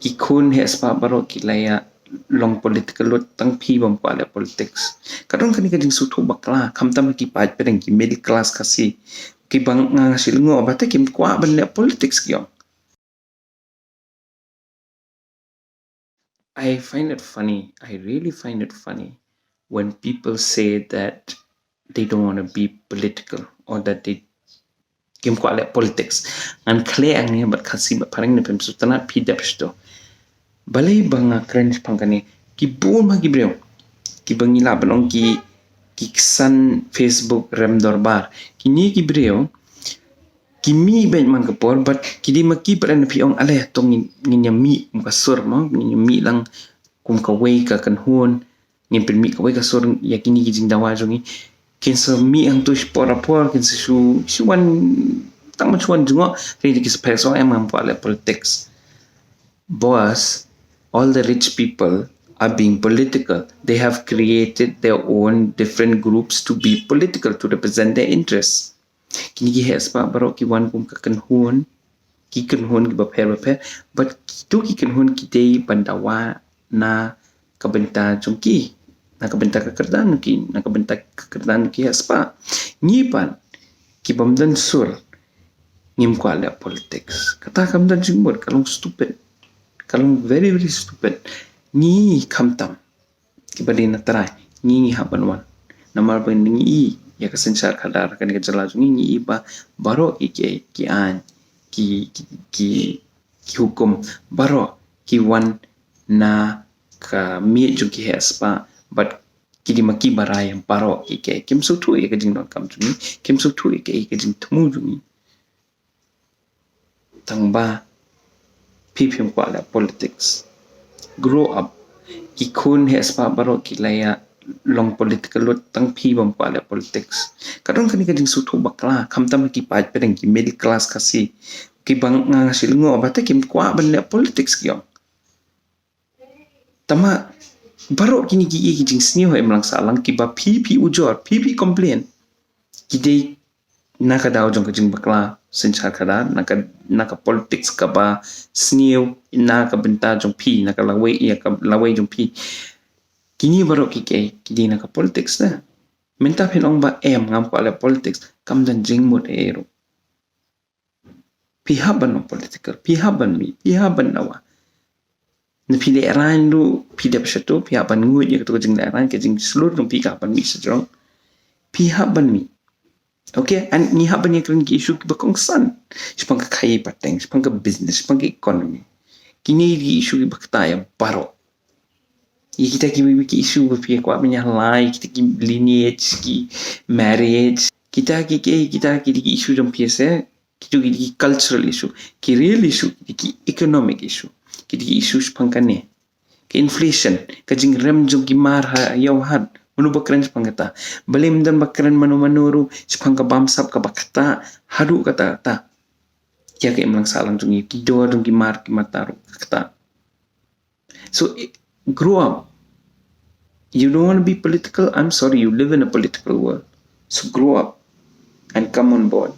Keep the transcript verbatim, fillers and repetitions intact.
Ki khun heh spah baroh ki la ïa long political lut tang phi bym kwah leh politics. Ka don kane ka jingsngewthuh bakla, khamtam ki paid pyrshah ki middle class Khasi kiba nga nga shu lyngngoh ba te kim kwah ban leh politics ki ong. I find it funny. I really find it funny when people say that they don't want to be political or that they kim kwah leh politics. Ngan khleh hangne bad Khasi bad phareng ne pem sutana pidep sto. Balei ba nga kren pang kane ki bun ma ki briew kiba ngi lah ban ong ki ki ksan Facebook rem dorbar. Kini ki briew ki mih bad man ka por bad ki dei ma ki pren phi ong ale tong ngin ngin ïa mih kum ka sur mo ngin ïa mih lang kum ka wei ka kan hun ngin pynmih kawei ka sur ïa kine ki jingdawa jong ngi. Kin sa mih hangto shi por ha por kin sa shu shu wan tang ma shu wan jngoh ri ki sa pek so em ngam kwah leh politics. Boss, all the rich people are being political. They have created their own different groups to be political, to represent their interests. Kine ki heh spah baroh ki wan kum ka kynhun ki kynhun kiba pher bapher bad kito ki kynhun ki dei ban dawa na ka bynta jong ki na ka bynta ka kyrdan jong ki na ka bynta ka kyrdan jong ki heh spah. Ngi pat ki bym don sur ngim kwah leh politics. Kata kam don jingmut ka long stupid ka long very very stupid. Ngi khamtam kiba dei na trai ngi ngi hap ban wan. Namar ba ngi i ïa ka synshar khadar kane ka jylla jong ngi ngi i ba baroh ki ki ki aiñ ki ki ki hukum baroh ki wan na ka miej jong ki heh spah bad ki dei ma ki ba rai baroh ki ki kim sngewthuh ïa ka jingdonkam jong ngi kim sngewthuh ïa ka jingthmu jong ngi. Tang ba phi phim kwah leh politics. Grow up. Ki khun heh spah baroh ki la ïa long political lut tang phi bym kwah leh politics. Ka don kane ka jingsngewthuh bakla khamtam ki paid pyrshah ki middle class Khasi kiba nga nga shu lyngngoh ba te kim kwah ban leh politics ki ong. Tangba baroh kine ki ïa ki jingsniew ha imlang sahlang kiba phi phi ujor phi phi complain. Ki dei na ka daw jong ka jingbakla synshar khadar na ka na ka politics kaba sniew na ka bynta jong phi na ka lawei ïa ka lawei jong phi. Kine baroh ki ki ki dei na ka politics na. Mynta phin ong ba em ngam kwah leh politics kam don jingmut ei ruh. Phi hap ban long political phi hap ban mih phi hap ban dawa. Na phi lehrain ruh phi dep shato phi hap ban nguid ïa kato ka jinglehrain ka jingshlur jong phi ka hap ban mih sha jrong. Phi hap ban mih. Okay, and ngi hap ban ïakren ki issue kiba kongsan. Shaphang ka khaii pateng shaphang ka business shaphang ka economy. Kine ki issue kiba kata ïa baroh. Ïa kita ki ki issue ba phi kwah ban ïa lai kita ki lineage ki marriage kita ki ki kita ki ki issue jong phi se. Kitu ki ki cultural issue ki real issue ki ki economic issue ki ki issue shaphang kane. Ka inflation ka jingrem jong ki mar ha ïew hat mano ba kren shaphang kata. Balei ym don ba kren mano mano ruh shaphang ka bamsap kaba kata haduh kata kata. Ïa ka imlang sahlang jong ngi ki dor jong ki mar ki mata ruh kata. So grow up. You don't want to be political? I'm sorry, you live in a political world. So grow up and come on board.